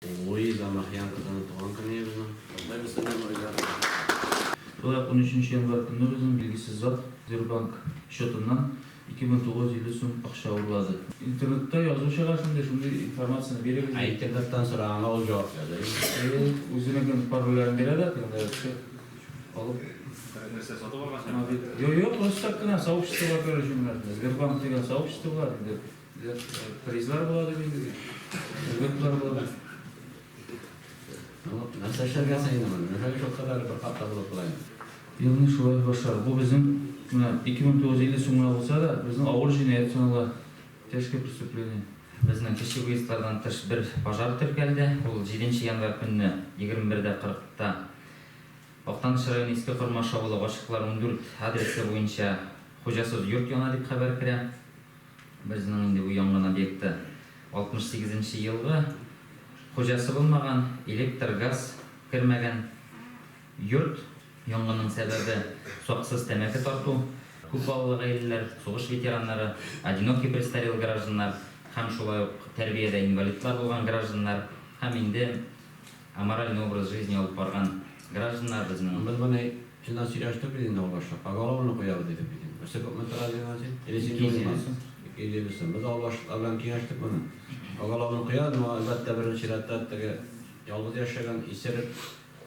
Луиза Махьян кызының туган көне безнең. Котлыйбыз сезне, Луиза. Шулай ук унөченче январь көнне безнең билгесез зат Сбербанк счетыннан 2950 сум акча урлады. Интернетта язу чыга шундый, шундый информацияне бирегез Ә дип. интернеттан сораганга ул җавап яза, әйеме? Әйе, үзенекен парольләрен бирә дә, тегендә кеше алып. Нәрсә сатып алган син? Мобиль. Юк, юк, просто так кына сообществога керер өчен генә. Сбербанк дигән сообщество бар инде. Призлар була дип инде. Льготалар була. Ну, нәрсә эшләргә соң инде моны? Неужели шул кадәр бер катта булып була инде? Елны шулай башлар. Бу безнең менә 2950 сум гына булса да, безнең авыр җинаять санала. Тяжкое преступление. Безнең кече выездлардан тыш бер пожар теркәлде. Ул җиденче январь көнне 21 дә 40 та Актаныш районы Иске Кормаш авылы Гашыйклар 14 адресы буенча хуҗасыз йорт яна дип хәбәр керә. Безнең инде бу янгын объекты 68 нче елгы, хуҗасы булмаган, электр, газ кермәгән йорт. Янгынның сәбәбе, саксыз тәмәке тарту. Күп балалы гаиләләр, сугыш ветераннары, одинокий престарелый гражданнар һәм шулай ук тәрбиядә инвалидлар булган гражданнар һәм инде аморальный образ жизни алып барган гражданнар безнең. Без моны Илназ сөйләштек бит инде ул башта. Поголовно куябыз дидек бит инде. Берсе күпме тора дигән син? Или син 250 сум. 250 сум. Без авыл башлыклары белән киңәштек моны. Поголовно куябыз, но әлбәттә беренче чиратта теге ялгыз яшәгән, исерек,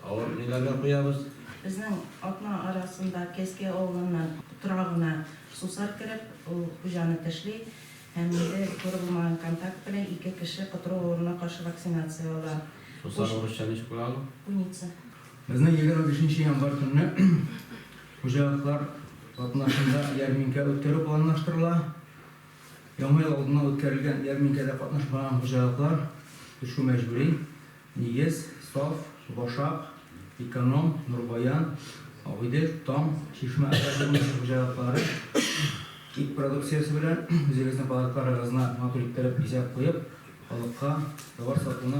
авыр ниләргә куябыз. Безнең атна арасында Кәскәй авылыннан торагына сусар кереп, ул хуҗаны тешли һәм инде туры булмаган контакт белән ике кеше котыру авыруына каршы вакцинация ала. Сусар урысча ничек була ул? Куница. Безнең 25 январь көнне хуҗалыклар катнашында ярминкә үткәрү планлаштырыла. Яңа ел алдыннан үткәрелгән ярминкәдә катнашмаган хуҗалыклар төшү мәҗбүри. Нигез, Саф, Башак, Эконом, Нурбаян, Агыйдел, Таң, Чишмә агрофирмасы хуҗалыклары ит продукциясе белән үзегезнең палаткаларыгызны матур иттереп бизәп куеп, Халыкка товар сатуны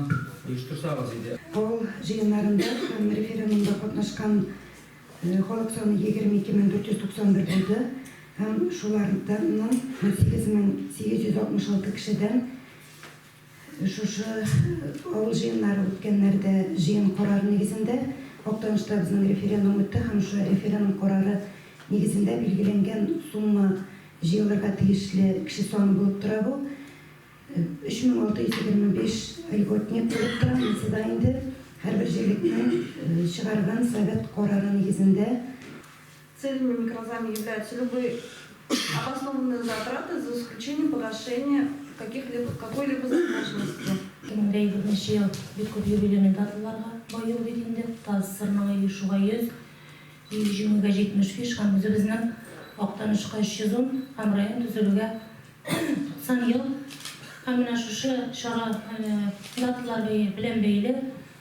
оештырсагыз иде. Авыл җыеннарында һәм референдумда катнашкан халык саны 22 491 булды һәм шуларның 18 866 кешедән шушы авыл җыеннары үткәннәрдә җыен карары нигезендә Актанышта безнең референдум үтте һәм шушы референдум карары нигезендә билгеләнгән сумма җыелырга тиешле кеше саны булып тора бу. 3625 льготник булып тора, монысы да инде һәрбер җирлекнең чыгарган совет карары нигезендә. Целями микрозайма являются любые обоснованные затраты, за исключением погашения каких-либо, какой-либо задолженности. 2020 ел бик күп юбилейный даталарга бай ел бит инде. ТАССРның оешуга 100, Бөек Җиңүгә 75 һәм үзебезнең Актанышка 310 һәм район төзелүгә 90 ел һәм менә шушы чара даталар белән бәйле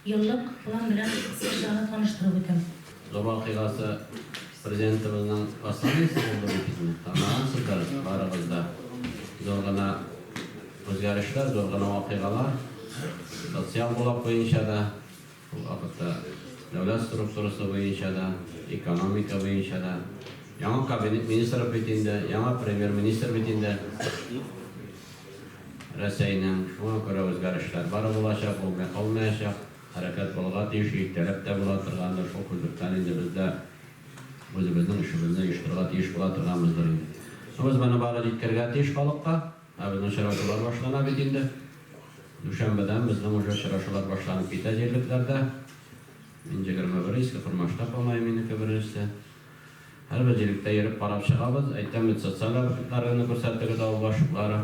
еллык план белән кыскача гына таныштырып үтәм. Зур вакыйгасы Президентыбызның посланиесе булды бит инде. Тыңлагансыздыр барыгыз да. Зур гына үзгәрешләр, зур гына вакыйгалар. Социаль блок буенча да, Ул вакытта дәүләт структурасы буенча да, экономика буенча да. Яңа кабинет министров бит инде, яңа премьер-министр бит инде Рәсәйнең. Шуңа күрә үзгәрешләр бары булачак, булмый калмаячак. Хәрәкәт булырга тиеш, иртәрәк тә була торгандыр. Шул күзлектән инде без дә үзебезнең эшебезне оештырырга тиеш була торганбыздыр инде. Без моны бары җиткерергә тиеш халыкка. Ә безнең очрашулар башлана бит инде. Дүшәмбедән безнең уже очрашулар башланып китә җирлекләрдә. Мин 21 Иске Кормашта, по-моему, минеке беренчесе. Һәрбер җирлектә йөреп карап чыгабыз. Әйтәм бит, социаль объектларны күрсәтегез, авыл башлыклары.